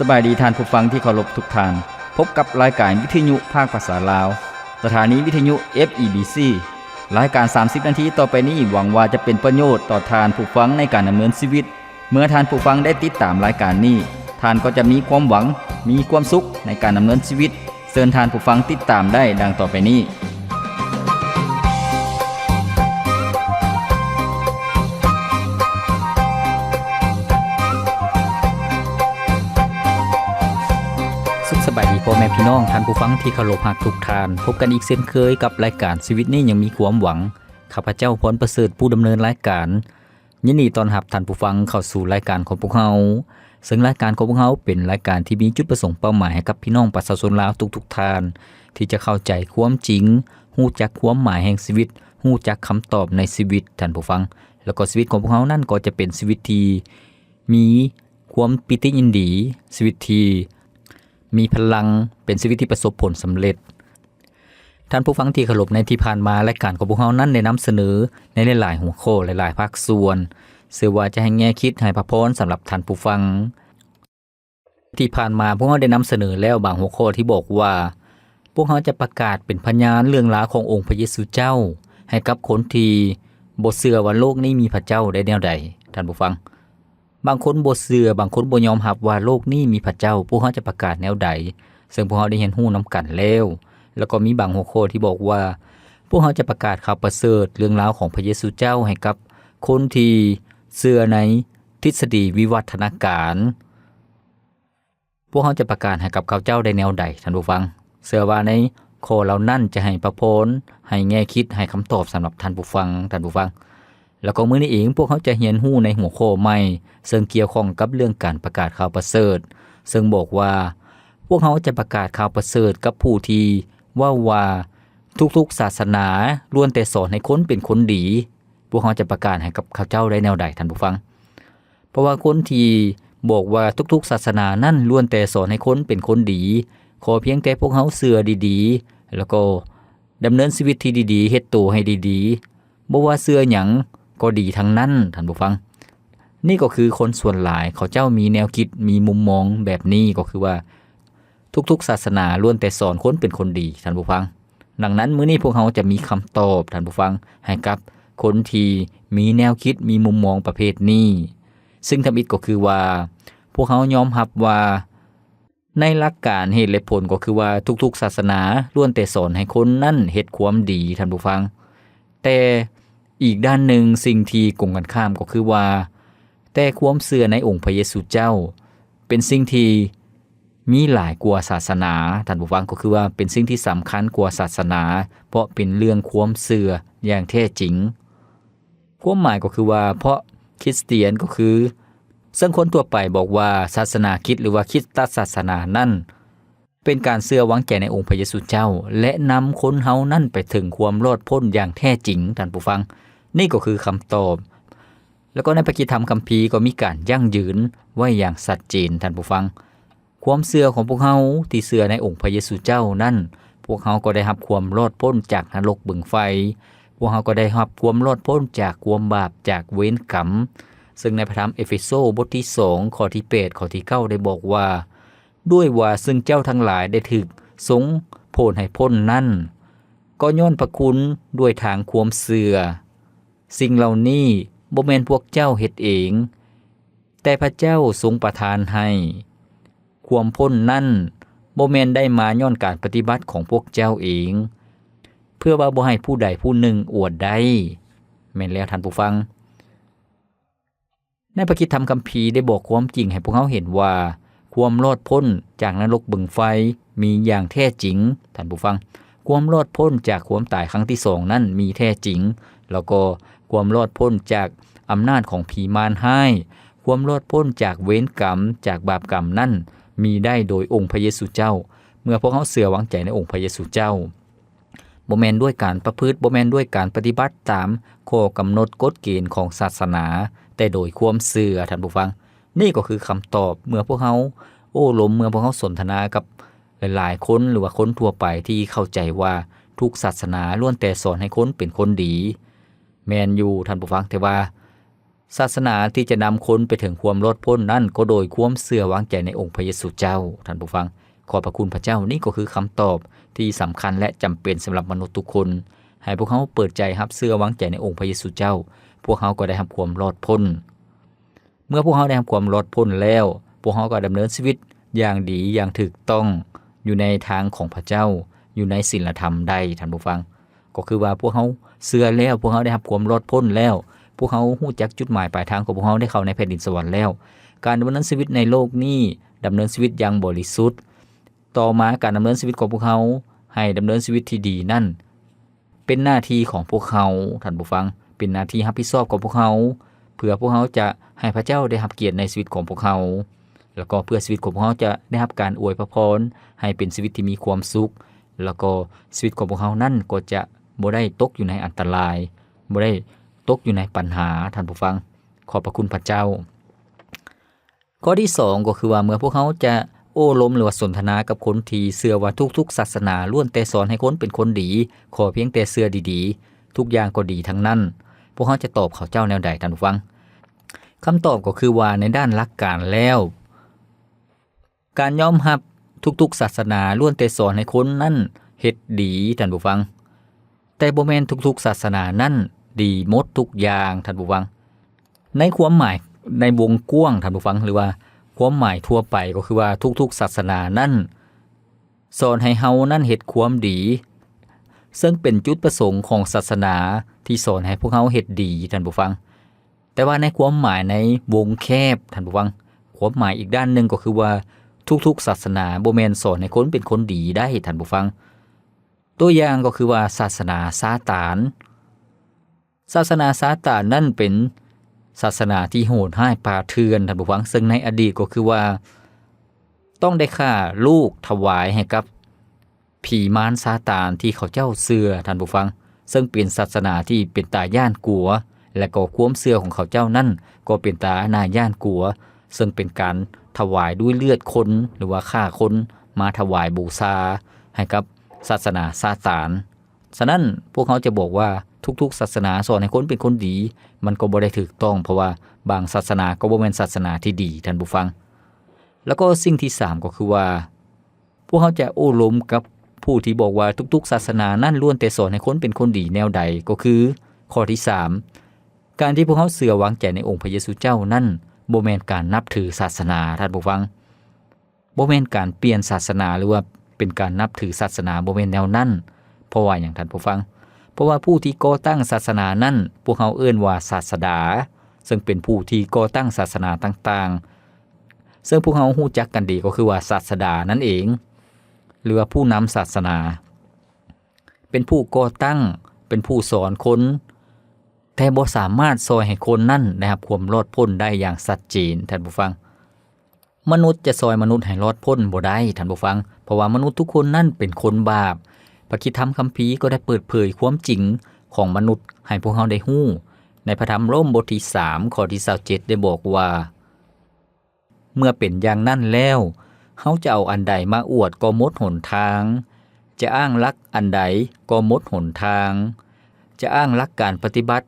ສະບາຍດີທ່ານຜູ້ຟັງທີ່ເຄົາລົບທຸກທ່ານ. ພົບກັບລາຍການວິທະຍຸພາກພາສາລາວ, ສະຖານີວິທະຍຸ ເອັຟ ອີ ບີ ຊີ. ລາຍການສາມສິບນາທີຕໍ່ໄປນີ້ ຫວັງວ່າຈະເປັນປະໂຫຍດຕໍ່ທ່ານຜູ້ຟັງໃນການດຳເນີນຊີວິດ. ເມື່ອທ່ານຜູ້ຟັງໄດ້ຕິດຕາມລາຍການນີ້, ທ່ານກໍຈະມີຄວາມຫວັງ, ມີຄວາມສຸກໃນການດຳເນີນຊີວິດ. ເຊີນທ່ານຜູ້ຟັງຕິດຕາມໄດ້ດັ່ງຕໍ່ໄປນີ້. ສຸກສະບາຍດີພໍ່ແມ່ພີ່ນ້ອງ, ທ່ານຜູ້ຟັງທີ່ເຄົາລົບຮັກທຸກທ່ານ. ພົບກັນອີກເຊັ່ນເຄີຍກັບລາຍການຊີວິດນີ້ຍັງມີຄວາມຫວັງ. ຂ້າພະເຈົ້າ ພອນປະເສີດ ຜູ້ດຳເນີນລາຍການ. ຍິນດີຕ້ອນຮັບທ່ານຜູ້ຟັງເຂົ້າສູ່ລາຍການຂອງພວກເຮົາ, ເຊິ່ງລາຍການຂອງພວກເຮົາເປັນລາຍການທີ່ມີຈຸດປະສົງເປົ້າໝາຍໃຫ້ກັບພີ່ນ້ອງປະຊາຊົນລາວທຸກໆທ່ານ ທີ່ຈະເຂົ້າໃຈຄວາມຈິງ, ຮູ້ຈັກຄວາມໝາຍແຫ່ງຊີວິດ, ຮູ້ຈັກຄຳຕອບໃນຊີວິດ, ທ່ານຜູ້ຟັງ. ແລ້ວກໍຊີວິດຂອງພວກເຮົານັ້ນກໍຈະເປັນຊີວິດທີ່ມີຄວາມປີຕິຍິນດີ, ຊີວິດທີ່ມີພະລັງ, ເປັນຊີວິດທີ່ປະສົບຜົນສຳເລັດ. ທ່ານຜູ້ຟັງທີ່ເຄົາລົບ, ໃນທີ່ຜ່ານມາ ລາຍການຂອງພວກເຮົານັ້ນໄດ້ນຳສະເໜີໃນຫຼາຍໆຫົວຂໍ້, ຫຼາຍໆພາກສ່ວນ, ເຊື່ອວ່າຈະໃຫ້ແງ່ຄິດ, ໃຫ້ພະພອນສຳລັບທ່ານຜູ້ຟັງ. ທີ່ຜ່ານມາພວກເຮົາໄດ້ນຳສະເໜີແລ້ວບາງຫົວຂໍ້ທີ່ບອກວ່າ ພວກເຮົາຈະປະກາດເປັນພະຍານເລື່ອງລາວຂອງອົງພະເຢຊູເຈົ້າ ໃຫ້ກັບຄົນທີ່ບໍ່ເຊື່ອວ່າໂລກນີ້ມີພະເຈົ້າໄດ້ແນວໃດ, ທ່ານຜູ້ຟັງ. ບາງຄົນບໍ່ເຊື່ອ, ບາງຄົນບໍ່ຍອມຮັບວ່າໂລກນີ້ມີພະເຈົ້າ, ພວກເຮົາຈະປະກາດແນວໃດ? ເຊິ່ງພວກເຮົາໄດ້ຮຽນຮູ້ນຳກັນແລ້ວ. ແລ້ວກໍມີບາງຫົວຂໍ້ທີ່ບອກວ່າ ພວກເຮົາຈະປະກາດຂ່າວປະເສີດເລື່ອງລາວຂອງພະເຢຊູເຈົ້າໃຫ້ກັບຄົນທີ່ເຊື່ອໃນທິດສະດີວິວັດທະນາການ. ພວກເຮົາຈະປະກາດໃຫ້ກັບເຂົາເຈົ້າໄດ້ແນວໃດ, ທ່ານຜູ້ຟັງ? ເຊື່ອວ່າໃນຂໍ້ເຫຼົ່ານັ້ນຈະໃຫ້ພະພອນ, ໃຫ້ແງ່ຄິດ, ໃຫ້ຄຳຕອບສຳລັບທ່ານຜູ້ຟັງ, ທ່ານຜູ້ຟັງ. ແລ້ວກໍມື້ນີ້ເອງ ພວກເຮົາຈະຮຽນຮູ້ໃນຫົວຂໍ້ໃໝ່ ເຊິ່ງກ່ຽວຂ້ອງກັບເລື່ອງການປະກາດຂ່າວປະເສີດ, ເຊິ່ງບອກວ່າ ພວກເຮົາຈະປະກາດຂ່າວປະເສີດກັບຜູ້ທີ່ເວົ້າວ່າ ທຸກໆສາສະໜາລ້ວນແຕ່ສອນໃຫ້ຄົນເປັນຄົນດີ. ພວກເຮົາຈະປະກາດໃຫ້ກັບເຂົາເຈົ້າໄດ້ແນວໃດ, ທ່ານຜູ້ຟັງ? ເພາະວ່າຄົນທີ່ບອກວ່າທຸກໆສາສະໜານັ້ນລ້ວນແຕ່ສອນໃຫ້ຄົນເປັນຄົນດີ, ຂໍພຽງແຕ່ພວກເຮົາເຊື່ອດີໆ ແລ້ວກໍດຳເນີນຊີວິດທີ່ດີໆ, ເຮັດໂຕໃຫ້ດີໆ, ບໍ່ວ່າເຊື່ອຫຍັງກໍດີທັງນັ້ນ, ທ່ານຜູ້ຟັງ. ນີ້ກໍຄືຄົນສ່ວນຫຼາຍ ເຂົາເຈົ້າມີແນວຄິດ, ມີມຸມມອງແບບນີ້, ກໍຄືວ່າ ທຸກໆສາສະໜາລ້ວນແຕ່ສອນຄົນເປັນຄົນດີ, ທ່ານຜູ້ຟັງ. ດັ່ງນັ້ນ, ມື້ນີ້ພວກເຮົາຈະມີຄຳຕອບ, ທ່ານຜູ້ຟັງ, ໃຫ້ກັບຄົນທີ່ມີແນວຄິດ, ມີມຸມມອງປະເພດນີ້. ຊຶ່ງທຳອິດກໍຄືວ່າ ພວກເຮົາຍອມຮັບວ່າ ໃນຫຼັກການເຫດແລະຜົນກໍຄືວ່າ ທຸກໆສາສະໜາລ້ວນແຕ່ສອນໃຫ້ຄົນນັ້ນເຮັດຄວາມດີ, ທ່ານຜູ້ຟັງ. ແຕ່ອີກດ້ານໜຶ່ງ, ສິ່ງທີ່ກົງກັນຂ້າມກໍຄືວ່າ ແຕ່ຄວາມເຊື່ອໃນອົງພະເຢຊູເຈົ້າ ເປັນສິ່ງທີ່ ມີຫຼາຍກວ່າສາສະໜາ, ທ່ານຜູ້ຟັງ, ກໍຄືວ່າເປັນສິ່ງທີ່ສຳຄັນກວ່າສາສະໜາ, ເພາະເປັນເລື່ອງຄວາມເຊື່ອຢ່າງແທ້ຈິງ. ຄວາມໝາຍກໍຄືວ່າ ເພາະຄຣິສຕຽນກໍຄື ເຊິ່ງຄົນທົ່ວໄປບອກວ່າສາສະໜາຄຣິດ ຫຼືວ່າຄຣິສຕະສາສະໜານັ້ນ ເປັນການເຊື່ອວາງໃຈໃນອົງພະເຢຊູເຈົ້າ ແລະ ນຳຄົນເຮົານັ້ນໄປເຖິງຄວາມລອດພົ້ນຢ່າງແທ້ຈິງ, ທ່ານຜູ້ຟັງ. ນີ້ກໍຄືຄຳຕອບ. ແລ້ວກໍໃນພະກິດທຳຄຳພີກໍມີການຢັ້ງຢືນໄວ້ຢ່າງຊັດເຈນ, ທ່ານຜູ້ຟັງ. ຄວາມເຊື່ອຂອງພວກເຮົາທີ່ເຊື່ອໃນອົງພະເຢຊູເຈົ້ານັ້ນ, ພວກເຮົາກໍໄດ້ຮັບຄວາມລອດພົ້ນຈາກນະລົກບຶງໄຟ, ພວກເຮົາກໍໄດ້ຮັບຄວາມລອດພົ້ນຈາກຄວາມບາບ, ຈາກເວນກຳ. ເຊິ່ງໃນພະທຳເອເຟໂຊບົດທີສອງ ຂໍ້ທີແປດ ຂໍ້ທີເກົ້າ ໄດ້ບອກວ່າ, ດ້ວຍວ່າເຊິ່ງເຈົ້າທັງຫຼາຍໄດ້ຖືກຊົງໂຜດໃຫ້ພົ້ນນັ້ນ, ກໍຍ້ອນພະຄຸນດ້ວຍທາງຄວາມເຊື່ອ. ສິ່ງເຫຼົ່ານີ້ບໍ່ແມ່ນພວກເຈົ້າເຮັດເອງ, ແຕ່ພະເຈົ້າຊົງປະທານໃຫ້. ຄວາມພົ້ນນັ້ນບໍ່ແມ່ນໄດ້ມາຍ້ອນການປະຕິບັດຂອງພວກເຈົ້າເອງ, ເພື່ອວ່າບໍ່ໃຫ້ຜູ້ໃດຜູ້ໜຶ່ງອວດໄດ້. ແມ່ນແລ້ວທ່ານຜູ້ຟັງ. ໃນພະຄຣິສຕະທຳຄຳພີໄດ້ບອກຄວາມຈິງໃຫ້ພວກເຮົາເຫັນວ່າ ຄວາມລອດພົ້ນຈາກນະລົກບຶງໄຟມີຢ່າງແທ້ຈິງ, ທ່ານຜູ້ຟັງ. ຄວາມລອດພົ້ນຈາກຄວາມຕາຍຄັ້ງທີສອງນັ້ນມີແທ້ຈິງ, ແລ້ວກໍຄວາມລອດພົ້ນຈາກອຳນາດຂອງຜີມານຮ້າຍ, ຄວາມລອດພົ້ນຈາກເວນກຳ, ຈາກບາບກຳນັ້ນ ມີໄດ້ໂດຍອົງພະເຢຊູເຈົ້າ, ເມື່ອພວກເຮົາເຊື່ອວາງໃຈໃນອົງພະເຢຊູເຈົ້າ. ບໍ່ແມ່ນດ້ວຍການປະພຶດ, ບໍ່ແມ່ນດ້ວຍການປະຕິບັດຕາມຂໍ້ກຳນົດກົດເກນຂອງສາສະໜາ, ແຕ່ໂດຍຄວາມເຊື່ອ, ທ່ານຜູ້ຟັງ. ນີ້ກໍຄືຄຳຕອບ ເມື່ອພວກເຮົາໂອ້ລົມ, ເມື່ອພວກເຮົາສົນທະນາກັບຫຼາຍໆຄົນ ຫຼືວ່າຄົນທົ່ວໄປທີ່ເຂົ້າໃຈວ່າທຸກສາສະໜາລ້ວນແຕ່ສອນໃຫ້ຄົນເປັນຄົນດີ. ແມ່ນຢູ່, ທ່ານຜູ້ຟັງ, ແຕ່ວ່າ ສາສະໜາທີ່ຈະນຳຄົນໄປເຖິງຄວາມລອດພົ້ນນັ້ນ ກໍໂດຍຄວາມເຊື່ອວາງໃຈໃນອົງພະເຢຊູເຈົ້າ. ທ່ານຜູ້ຟັງ, ຂອບພະຄຸນພະເຈົ້າ, ນີ້ກໍຄືຄຳຕອບທີ່ສຳຄັນ ແລະ ຈຳເປັນສຳລັບມະນຸດທຸກຄົນ. ໃຫ້ພວກເຮົາເປີດໃຈຮັບເຊື່ອວາງໃຈໃນອົງພະເຢຊູເຈົ້າ, ພວກເຮົາກໍໄດ້ຮັບຄວາມລອດພົ້ນ. ເມື່ອພວກເຮົາໄດ້ຮັບຄວາມລອດພົ້ນແລ້ວ, ພວກເຮົາກໍດຳເນີນຊີວິດຢ່າງດີ, ຢ່າງຖືກຕ້ອງ, ຢູ່ໃນທາງຂອງພະເຈົ້າ, ຢູ່ໃນສິນລະທຳໄດ້, ທ່ານຜູ້ຟັງ. ກໍຄືວ່າພວກເຮົາເຊື່ອແລ້ວ, ພວກເຮົາໄດ້ຮັບຄວາມລອດພົ້ນແລ້ວ, ພວກເຮົາຮູ້ຈັກຈຸດໝາຍປາຍທາງຂອງພວກເຮົາໄດ້ເຂົ້າໃນແຜ່ນດິນສະຫວັນແລ້ວ. ການດຳເນີນຊີວິດໃນໂລກນີ້ ດຳເນີນຊີວິດຢ່າງບໍລິສຸດ. ຕໍ່ມາການດຳເນີນຊີວິດຂອງພວກເຮົາໃຫ້ດຳເນີນຊີວິດທີ່ດີນັ້ນ ເປັນໜ້າທີ່ຂອງພວກເຮົາ, ທ່ານຜູ້ຟັງ, ເປັນໜ້າທີ່ຮັບຜິດຊອບຂອງພວກເຮົາ, ເພື່ອພວກເຮົາຈະໃຫ້ພະເຈົ້າໄດ້ຮັບກຽດໃນຊີວິດຂອງພວກເຮົາ, ແລ້ວກໍເພື່ອຊີວິດຂອງພວກເຮົາຈະໄດ້ຮັບການອວຍພະພອນໃຫ້ເປັນຊີວິດທີ່ມີຄວາມສຸກ, ແລ້ວກໍຊີວິດຂອງພວກເຮົານັ້ນກໍຈະບໍ່ໄດ້ຕົກຢູ່ໃນອັນຕະລາຍ, ບໍ່ໄດ້ຕົກຢູ່ໃນບັນຫາ, ທ່ານຜູ້ຟັງ. ຂອບພະຄຸນພະເຈົ້າ. ຂໍ້ທີສອງ ກໍຄືວ່າເມື່ອພວກເຮົາຈະໂອ້ລົມ ຫຼືວ່າສົນທະນາກັບຄົນທີ່ເຊື່ອວ່າທຸກໆສາສະໜາລ້ວນແຕ່ສອນໃຫ້ຄົນເປັນຄົນດີ, ຂໍພຽງແຕ່ເຊື່ອດີໆ, ທຸກຢ່າງກໍດີທັງນັ້ນ, ພວກເຮົາຈະຕອບເຂົາເຈົ້າແນວໃດ, ທ່ານຜູ້ຟັງ? ຄຳຕອບກໍຄືວ່າໃນດ້ານຫຼັກການແລ້ວ, ການຍອມຮັບທຸກໆສາສະໜາລ້ວນແຕ່ສອນໃຫ້ຄົນນັ້ນເຮັດດີ, ທ່ານຜູ້ຟັງ, ແຕ່ບໍ່ແມ່ນທຸກໆສາສະໜານັ້ນດີໝົດທຸກຢ່າງ, ທ່ານຜູ້ຟັງ. ໃນຄວາມໝາຍໃນວົງກວ້າງ, ທ່ານຜູ້ຟັງ, ຫຼືວ່າຄວາມໝາຍທົ່ວໄປ ກໍຄືວ່າທຸກໆສາສະໜານັ້ນສອນໃຫ້ເຮົານັ້ນເຮັດຄວາມດີ, ເຊິ່ງເປັນຈຸດປະສົງຂອງສາສະໜາທີ່ສອນໃຫ້ພວກເຮົາເຮັດດີ, ທ່ານຜູ້ຟັງ. ແຕ່ວ່າໃນຄວາມໝາຍໃນວົງແຄບ, ທ່ານຜູ້ຟັງ, ຄວາມໝາຍອີກດ້ານໜຶ່ງກໍຄືວ່າທຸກໆສາສະໜາບໍ່ແມ່ນສອນໃຫ້ຄົນເປັນຄົນດີໄດ້, ທ່ານຜູ້ຟັງ. ຕົວຢ່າງກໍຄືວ່າສາສະໜາຊາຕານ. ສາສະໜາຊາຕານນັ້ນເປັນສາສະໜາທີ່ໂຫດຮ້າຍປ່າເຖື່ອນ, ທ່ານຜູ້ຟັງ, ເຊິ່ງໃນອະດີດກໍຄືວ່າຕ້ອງໄດ້ຂ້າລູກຖວາຍໃຫ້ກັບ ຜີມານຊາຕານທີ່ເຂົາເຈົ້າເຊື່ອ, ທ່ານຜູ້ຟັງ, ເຊິ່ງເປັນສາສະໜາທີ່ເປັນຕາຢ້ານກົວ, ແລະ ກໍຄວາມເຊື່ອຂອງເຂົາເຈົ້ານັ້ນກໍເປັນຕາໜ້າຢ້ານກົວ, ເຊິ່ງເປັນການຖວາຍດ້ວຍເລືອດຄົນ ຫຼືວ່າຂ້າຄົນມາຖວາຍບູຊາໃຫ້ກັບສາສະໜາຊາຕານ. ສະນັ້ນ, ພວກເຮົາຈະບອກວ່າທຸກໆສາສະໜາສອນໃຫ້ຄົນເປັນຄົນດີ, ມັນກໍບໍ່ໄດ້ຖືກຕ້ອງ, ເພາະວ່າບາງສາສະໜາກໍບໍ່ແມ່ນສາສະໜາທີ່ດີ, ທ່ານຜູ້ຟັງ. ແລ້ວກໍສິ່ງທີສາມກໍຄືວ່າ ພວກເຮົາຈະໂອ້ລົມກັບຜູ້ທີ່ບອກວ່າທຸກໆສາສະໜານັ້ນລ້ວນແຕ່ສອນໃຫ້ຄົນເປັນຄົນດີແນວໃດ, ກໍຄືຂໍ້ທີສາມ, ການທີ່ພວກເຮົາເຊື່ອວາງໃຈໃນອົງພະເຢຊູເຈົ້ານັ້ນ ບໍ່ແມ່ນການນັບຖືສາສະໜາ, ທ່ານຜູ້ຟັງ, ບໍ່ແມ່ນການປ່ຽນສາສະໜາ ຫຼືວ່າເປັນການນັບຖືສາສະໜາ, ບໍ່ແມ່ນແນວນັ້ນ. ເພາະວ່າຫຍັງ, ທ່ານຜູ້ຟັງ? ເພາະວ່າຜູ້ທີ່ກໍ່ຕັ້ງສາສະໜານັ້ນ ພວກເຮົາເອີ້ນວ່າສາສະດາ, ເຊິ່ງເປັນຜູ້ທີ່ກໍ່ຕັ້ງສາສະໜາຕ່າງໆ ເຊິ່ງພວກເຮົາຮູ້ຈັກກັນດີກໍຄືວ່າສາສະດານັ້ນເອງ ຫຼືວ່າຜູ້ນຳສາສະໜາ ເປັນຜູ້ກໍ່ຕັ້ງ, ເປັນຜູ້ສອນຄົນ, ແຕ່ບໍ່ສາມາດຊ່ອຍໃຫ້ຄົນນັ້ນໄດ້ຮັບຄວາມລອດພົ້ນໄດ້ຢ່າງຊັດເຈນ, ທ່ານຜູ້ຟັງ. ມະນຸດຈະຊ່ອຍມະນຸດໃຫ້ລອດພົ້ນບໍ່ໄດ້, ທ່ານຜູ້ຟັງ, ເພາະວ່າມະນຸດທຸກຄົນນັ້ນເປັນຄົນບາບ. ພະຄຣິສຕະທຳຄຳພີກໍໄດ້ເປີດເຜີຍຄວາມຈິງຂອງມະນຸດໃຫ້ພວກເຮົາໄດ້ຮູ້. ໃນພະທຳໂຣມບົດທີສາມ ຂໍ້ທີຊາວເຈັດ ໄດ້ບອກວ່າ ເມື່ອເປັນຢ່າງນັ້ນແລ້ວ, ເຮົາຈະເອົາອັນໃດມາອວດກໍໝົດຫົນທາງ, ຈະອ້າງຫຼັກອັນໃດກໍໝົດຫົນທາງ, ຈະອ້າງຫຼັກການປະຕິບັດ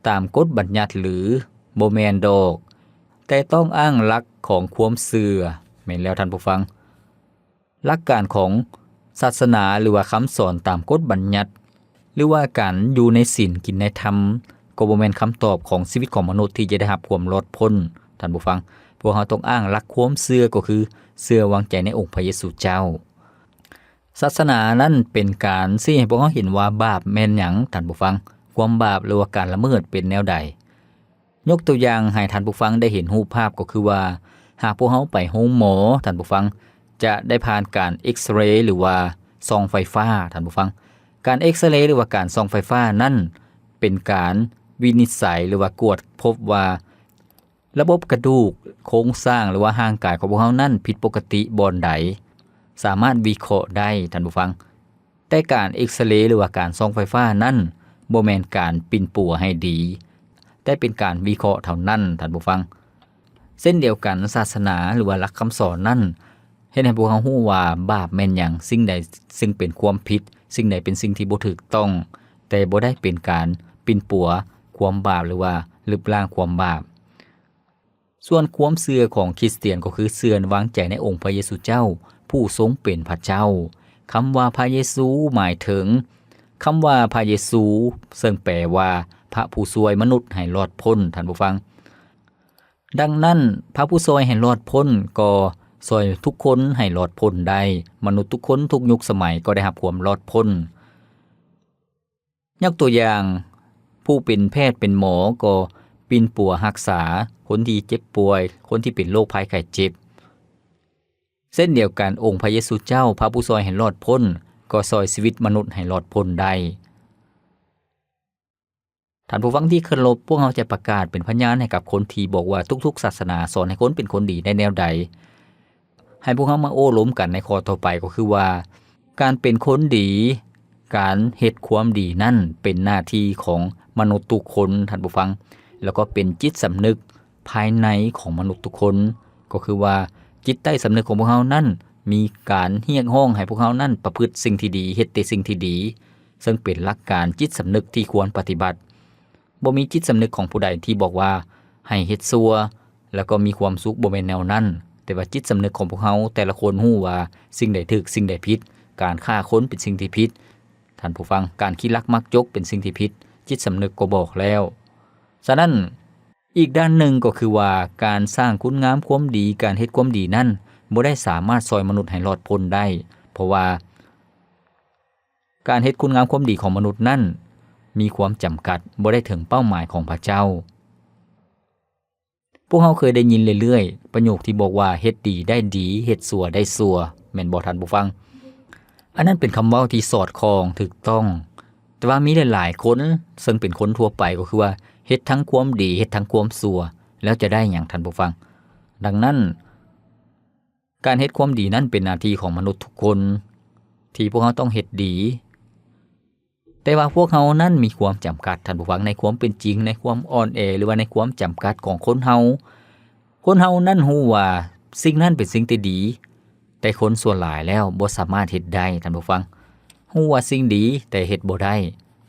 ຕາມກົດບັນຍັດຫຼື? ບໍ່ແມ່ນດອກ, ແຕ່ຕ້ອງອ້າງຫຼັກຂອງຄວາມເຊື່ອ. ແມ່ນແລ້ວທ່ານຜູ້ຟັງ. ຫຼັກການຂອງສາສະໜາ ຫຼືວ່າຄຳສອນຕາມກົດບັນຍັດ ຫຼືວ່າການຢູ່ໃນສິນກິນໃນທຳ ກໍບໍ່ແມ່ນຄຳຕອບຂອງຊີວິດຂອງມະນຸດທີ່ຈະໄດ້ຮັບຄວາມລອດພົ້ນ, ທ່ານຜູ້ຟັງ. ພວກເຮົາຕ້ອງອ້າງຫຼັກຄວາມເຊື່ອ ກໍຄືເຊື່ອວາງໃຈໃນອົງພະເຢຊູເຈົ້າ. ສາສະໜານັ້ນເປັນການຊີ້ໃຫ້ພວກເຮົາເຫັນວ່າບາບແມ່ນຫຍັງ, ທ່ານຜູ້ຟັງ. ຄວາມບາບ ຫຼືວ່າການລະເມີດເປັນແນວໃດ? ຍົກຕົວຢ່າງໃຫ້ທ່ານຜູ້ຟັງໄດ້ເຫັນຮູບພາບ ກໍຄືວ່າ ຫາກພວກເຮົາໄປໂຮງໝໍ, ທ່ານຜູ້ຟັງ, ຈະໄດ້ຜ່ານການເອັກສະເຣ ຫຼືວ່າສ່ອງໄຟຟ້າ, ທ່ານຜູ້ຟັງ. ການເອັກສະເຣ ຫຼືວ່າການສ່ອງໄຟຟ້ານັ້ນ ເປັນການວິນິດໄສ ຫຼືວ່າກວດພົບວ່າ ລະບົບກະດູກ, ໂຄງສ້າງ ຫຼືວ່າຮ່າງກາຍຂອງພວກເຮົານັ້ນຜິດປົກກະຕິບ່ອນໃດ, ສາມາດວິເຄາະໄດ້, ທ່ານຜູ້ຟັງ. ແຕ່ການເອັກສະເຣ ຫຼືວ່າການສ່ອງໄຟຟ້ານັ້ນ ບໍ່ແມ່ນການປິ່ນປົວໃຫ້ດີ, ແຕ່ເປັນການວິເຄາະເທົ່ານັ້ນ, ທ່ານຜູ້ຟັງ. ເຊັ່ນດຽວກັນ, ສາສະໜາ ຫຼືວ່າຫຼັກຄຳສອນນັ້ນ ເຮັດໃຫ້ພວກເຮົາຮູ້ວ່າບາບແມ່ນຫຍັງ, ສິ່ງໃດຊຶ່ງເປັນຄວາມຜິດ, ສິ່ງໃດເປັນສິ່ງທີ່ບໍ່ຖືກຕ້ອງ, ແຕ່ບໍ່ໄດ້ເປັນການປິ່ນປົວຄວາມບາບ ຫຼືວ່າ ລຶບລ້າງຄວາມບາບ. ສ່ວນຄວາມເຊື່ອຂອງຄຣິສຕຽນກໍຄືເຊື່ອວາງໃຈໃນອົງພະເຢຊູເຈົ້າ ຜູ້ຊົງເປັນພະເຈົ້າ. ຄຳວ່າພະເຢຊູໝາຍເຖິງຄຳວ່າພະເຢຊູ ເຊິ່ງແປວ່າພະຜູ້ຊ່ວຍມະນຸດໃຫ້ລອດພົ້ນ, ທ່ານຜູ້ຟັງ. ດັ່ງນັ້ນ, ພະຜູ້ຊ່ວຍໃຫ້ລອດພົ້ນກໍຊ່ວຍທຸກຄົນໃຫ້ລອດພົ້ນໄດ້. ມະນຸດທຸກຄົນທຸກຍຸກສະໄໝກໍໄດ້ຮັບຄວາມລອດພົ້ນ. ຍົກຕົວຢ່າງ, ຜູ້ເປັນແພດເປັນໝໍກໍປິ່ນປົວຮັກສາຄົນທີ່ເຈັບປ່ວຍ, ຄົນທີ່ເປັນໂລກໄພໄຂ້ເຈັບ. ເຊັ່ນດຽວກັນ, ອົງພະເຢຊູເຈົ້າ, ພະຜູ້ຊ່ວຍໃຫ້ລອດພົ້ນ, ກໍຊ່ວຍຊີວິດມະນຸດໃຫ້ລອດພົ້ນໄດ້. ທ່ານຜູ້ຟັງທີ່ເຄົາລົບ, ພວກເຮົາຈະປະກາດເປັນພະຍານໃຫ້ກັບຄົນທີ່ບອກວ່າທຸກໆສາສະໜາສອນໃຫ້ຄົນເປັນຄົນດີໄດ້ແນວໃດ. ໃຫ້ພວກເຮົາມາໂອ້ລົມກັນໃນຂໍ້ຕໍ່ໄປກໍຄືວ່າ ການເປັນຄົນດີ, ການເຮັດຄວາມດີນັ້ນເປັນໜ້າທີ່ຂອງມະນຸດທຸກຄົນ, ທ່ານຜູ້ຟັງ, ແລ້ວກໍເປັນຈິດສຳນຶກພາຍໃນຂອງມະນຸດທຸກຄົນ, ກໍຄືວ່າຈິດໃຕ້ສຳນຶກຂອງພວກເຮົານັ້ນມີການຮຽກຮ້ອງໃຫ້ພວກເຮົານັ້ນປະພຶດສິ່ງທີ່ດີ, ເຮັດແຕ່ສິ່ງທີ່ດີ, ເຊິ່ງເປັນຫຼັກການຈິດສຳນຶກທີ່ຄວນປະຕິບັດ. ບໍ່ມີຈິດສຳນຶກຂອງຜູ້ໃດທີ່ບອກວ່າໃຫ້ເຮັດຊົ່ວ ແລ້ວກໍມີຄວາມສຸກ, ບໍ່ແມ່ນແນວນັ້ນ, ແຕ່ວ່າຈິດສຳນຶກຂອງພວກເຮົາແຕ່ລະຄົນຮູ້ວ່າສິ່ງໃດຖືກ, ສິ່ງໃດຜິດ. ການຂ້າຄົນເປັນສິ່ງທີ່ຜິດ, ທ່ານຜູ້ຟັງ, ການຂີ້ລັກມັກຈົກເປັນສິ່ງທີ່ຜິດ, ຈິດສຳນຶກກໍບອກແລ້ວ. ສະນັ້ນ, ອີກດ້ານໜຶ່ງກໍຄືວ່າ ການສ້າງຄຸນງາມຄວາມດີ, ການເຮັດຄວາມດີນັ້ນ ບໍ່ໄດ້ສາມາດຊ່ອຍມະນຸດໃຫ້ລອດພົ້ນໄດ້, ເພາະວ່າ ການເຮັດຄຸນງາມຄວາມດີຂອງມະນຸດນັ້ນມີຄວາມຈຳກັດ, ບໍ່ໄດ້ເຖິງເປົ້າໝາຍຂອງພະເຈົ້າ. ພວກເຮົາເຄີຍໄດ້ຍິນເລື້ອຍໆ ປະໂຫຍກທີ່ບອກວ່າ ເຮັດດີໄດ້ດີ, ເຮັດຊົ່ວໄດ້ຊົ່ວ, ແມ່ນບໍ່ທ່ານຜູ້ຟັງ? ອັນນັ້ນເປັນຄຳເວົ້າທີ່ສອດຄ່ອງ, ຖືກຕ້ອງ. ແຕ່ວ່າມີຫຼາຍໆຄົນ, ເຊິ່ງເປັນຄົນທົ່ວໄປ, ກໍຄືວ່າ ເຮັດທັງຄວາມດີ, ເຮັດທັງຄວາມຊົ່ວ, ແລ້ວຈະໄດ້ຫຍັງ, ທ່ານຜູ້ຟັງ? ດັ່ງນັ້ນ, ການເຮັດຄວາມດີນັ້ນເປັນໜ້າທີ່ຂອງມະນຸດທຸກຄົນ ທີ່ພວກເຮົາຕ້ອງເຮັດດີ. ແຕ່ວ່າພວກເຮົານັ້ນມີຄວາມຈຳກັດ, ທ່ານຜູ້ຟັງ, ໃນຄວາມເປັນຈິງ, ໃນຄວາມອ່ອນແອ ຫຼືວ່າໃນຄວາມຈຳກັດຂອງຄົນເຮົາ. ຄົນເຮົານັ້ນຮູ້ວ່າສິ່ງນັ້ນເປັນສິ່ງທີ່ດີ, ແຕ່ຄົນສ່ວນຫຼາຍແລ້ວບໍ່ສາມາດເຮັດໄດ້, ທ່ານຜູ້ຟັງ. ຮູ້ວ່າສິ່ງດີ, ແຕ່ເຮັດບໍ່ໄດ້,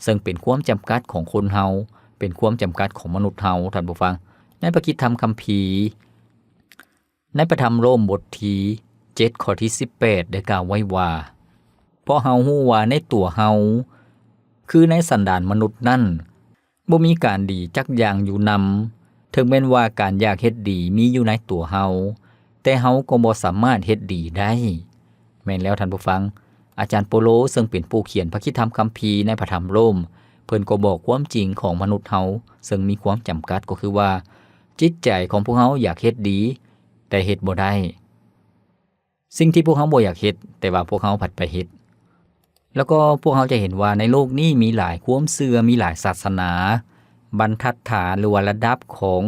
ເຊິ່ງເປັນຄວາມຈຳກັດຂອງຄົນເຮົາ, ເປັນຄວາມຈຳກັດຂອງມະນຸດເຮົາ, ທ່ານຜູ້ຟັງ. ໃນພະຄຣິສຕະທຳຄຳພີ, ໃນພະທຳໂຣມບົດທີເຈັດ ຂໍ້ທີສິບແປດ ໄດ້ກ່າວໄວ້ວ່າ, ເພາະເຮົາຮູ້ວ່າໃນຕົວເຮົາ, ຄືໃນສັນດານມະນຸດນັ້ນ, ບໍ່ມີການດີຈັກຢ່າງຢູ່ນຳ, ເຖິງແມ່ນວ່າການຢາກເຮັດດີມີຢູ່ໃນຕົວເຮົາ, ແຕ່ເຮົາກໍບໍ່ສາມາດເຮັດດີໄດ້. ແມ່ນແລ້ວທ່ານຜູ້ຟັງ, ອາຈານໂປໂລ ເຊິ່ງເປັນຜູ້ຂຽນພະຄຣິສຕະທຳຄຳພີໃນພະທຳໂຣມ, ເພິ່ນກໍບອກຄວາມຈິງຂອງມະນຸດເຮົາ ເຊິ່ງມີຄວາມຈຳກັດ, ກໍຄືວ່າ ຈິດໃຈຂອງພວກເຮົາຢາກເຮັດດີ, ແຕ່ເຮັດບໍ່ໄດ້. ສິ່ງທີ່ພວກເຮົາບໍ່ຢາກເຮັດ, ແຕ່ວ່າພວກເຮົາພັດໄປເຮັດ. ແລ້ວກໍພວກເຮົາຈະເຫັນວ່າໃນໂລກນີ້ມີຫຼາຍຄວາມເຊື່ອ, ມີຫຼາຍສາສະໜາ, ບັນທັດຖານ ຫຼືວ່າລະດັບຂອງ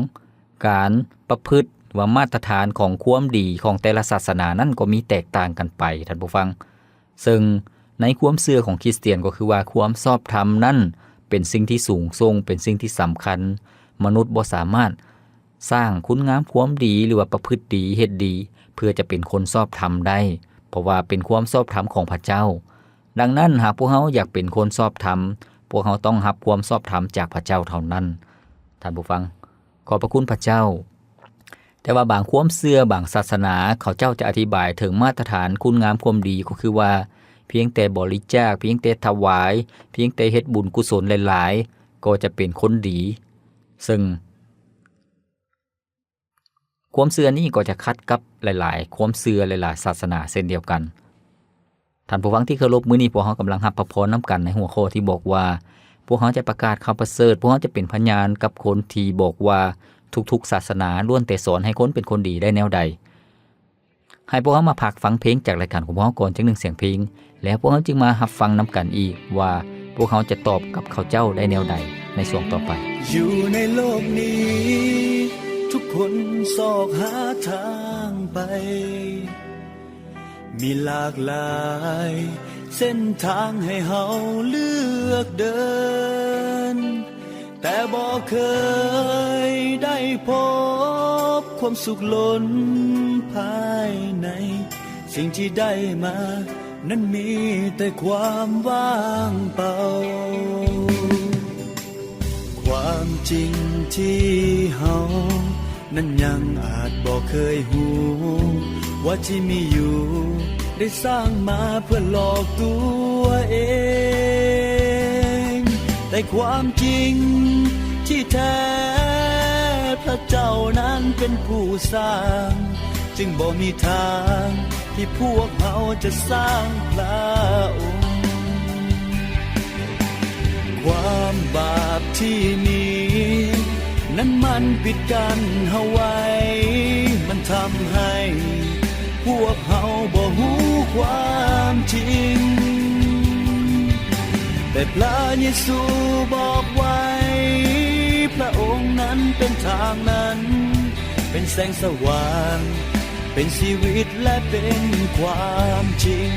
ການປະພຶດ ວ່າມາດຕະຖານຂອງຄວາມດີຂອງແຕ່ລະສາສະໜານັ້ນກໍມີແຕກຕ່າງກັນໄປ, ທ່ານຜູ້ຟັງ. ເຊິ່ງໃນຄວາມເຊື່ອຂອງຄຣິສຕຽນກໍຄືວ່າຄວາມຊອບທຳນັ້ນເປັນສິ່ງທີ່ສູງສົ່ງ, ເປັນສິ່ງທີ່ສຳຄັນ. ມະນຸດບໍ່ສາມາດສ້າງຄຸນງາມຄວາມດີ ຫຼືວ່າປະພຶດດີ, ເຮັດດີ ເພື່ອຈະເປັນຄົນຊອບທຳໄດ້, ເພາະວ່າເປັນຄວາມຊອບທຳຂອງພະເຈົ້າ. ດັ່ງນັ້ນ, ຫາກພວກເຮົາຢາກເປັນຄົນຊອບທຳ, ພວກເຮົາຕ້ອງຮັບຄວາມຊອບທຳຈາກພະເຈົ້າເທົ່ານັ້ນ. ທ່ານຜູ້ຟັງ, ຂອບພະຄຸນພະເຈົ້າ. ແຕ່ວ່າບາງຄວາມເຊື່ອ, ບາງສາສະໜາ, ເຂົາເຈົ້າຈະອະທິບາຍເຖິງມາດຕະຖານຄຸນງາມຄວາມດີ, ກໍຄືວ່າ ພຽງແຕ່ບໍລິຈາກ, ພຽງແຕ່ຖວາຍ, ພຽງແຕ່ເຮັດບຸນກຸສົນຫຼາຍໆ, ກໍຈະເປັນຄົນດີ. ເຊິ່ງ ຄວາມເຊື່ອນີ້ກໍຈະຂັດກັບຫຼາຍໆຄວາມເຊື່ອ, ຫຼາຍໆສາສະໜາເຊັ່ນດຽວກັນ. ທ່ານຜູ້ຟັງທີ່ເຄົາລົບ, ມື້ນີ້ພວກເຮົາກຳລັງຮັບພະພອນນຳກັນໃນຫົວຂໍ້ທີ່ບອກວ່າ ພວກເຮົາຈະປະກາດຂ່າວປະເສີດ, ພວກເຮົາຈະເປັນພະຍານກັບຄົນທີ່ບອກວ່າທຸກໆສາສະໜາລ້ວນແຕ່ສອນໃຫ້ຄົນເປັນຄົນດີໄດ້ແນວໃດ. ໃຫ້ພວກເຮົາມາພັກຟັງເພງຈາກລາຍການຂອງພວກເຮົາກ່ອນຈັກໜຶ່ງສຽງເພງ, ແລ້ວພວກເຮົາຈຶ່ງມາຮັບຟັງນຳກັນອີກວ່າ ພວກເຮົາຈະຕອບກັບເຂົາເຈົ້າໄດ້ແນວໃດໃນຊ່ວງຕໍ່ໄປ. ຢູ່ໃນໂລກນີ້ ທຸກຄົນຊອກຫາທາງໄປ, ມີຫຼາກຫຼາຍເສັ້ນທາງໃຫ້ເຮົາເລືອກເດີນ. ແຕ່ບໍ່ເຄີຍໄດ້ພົບຄວາມສຸກລົ້ນພາຍໃນ, ສິ່ງທີ່ໄດ້ມານັ້ນມີແຕ່ຄວາມວ່າງເປົ່າ. ຄວາມຈິງທີ່ເຮົານັ້ນຍັງອາດບໍ່ເຄີຍຮູ້ ວ່າທີ່ມີຢູ່ໄດ້ສ້າງມາເພື່ອຫຼອກຕົວເອງ, ແຕ່ຄວາມຈິງທີ່ແທ້ ພະເຈົ້ານັ້ນເປັນຜູ້ສ້າງ, ຈຶ່ງບໍ່ມີທາງ ທີ່ພວກເຮົາຈະສ້າງພະອົງ. ຄວາມບາບທີ່ມີນັ້ນມັນປິດກັ້ນເຮົາໄວ້, ມັນທຳໃຫ້ພວກເຮົາບໍ່ຮູ້ຄວາມຈິງ. ແຕ່ພະເຢຊູບອກໄວ້, ພະອົງນັ້ນເປັນທາງນັ້ນ, ເປັນແສງສະຫວ່າງ, ເປັນຊີວິດ ແລະ ເປັນຄວາມຈິງ.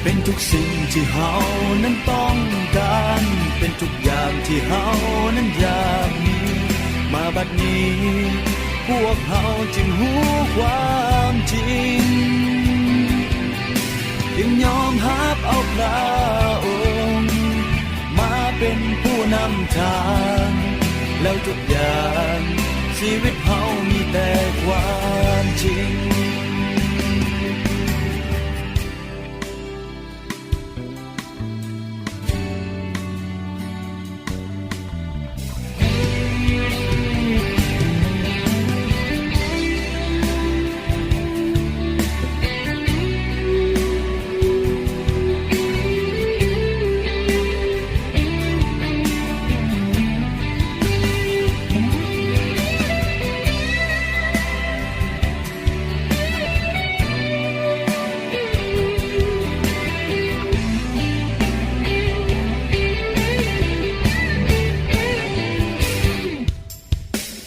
ເປັນທຸກສິ່ງທີ່ເຮົານັ້ນຕ້ອງການ, ເປັນທຸກຢ່າງທີ່ເຮົານັ້ນຢາກມີ. ມາບັດນີ້ ພວກເຮົາຈຶ່ງຮູ້ຄວາມຈິງ, ຈຶ່ງຍອມຮັບເອົາພະອົງ ມາເປັນຜູ້ນຳທາງ, ແລ້ວທຸກຢ່າງຊີວິດເຮົາມີແຕ່ຄວາມຈິງ.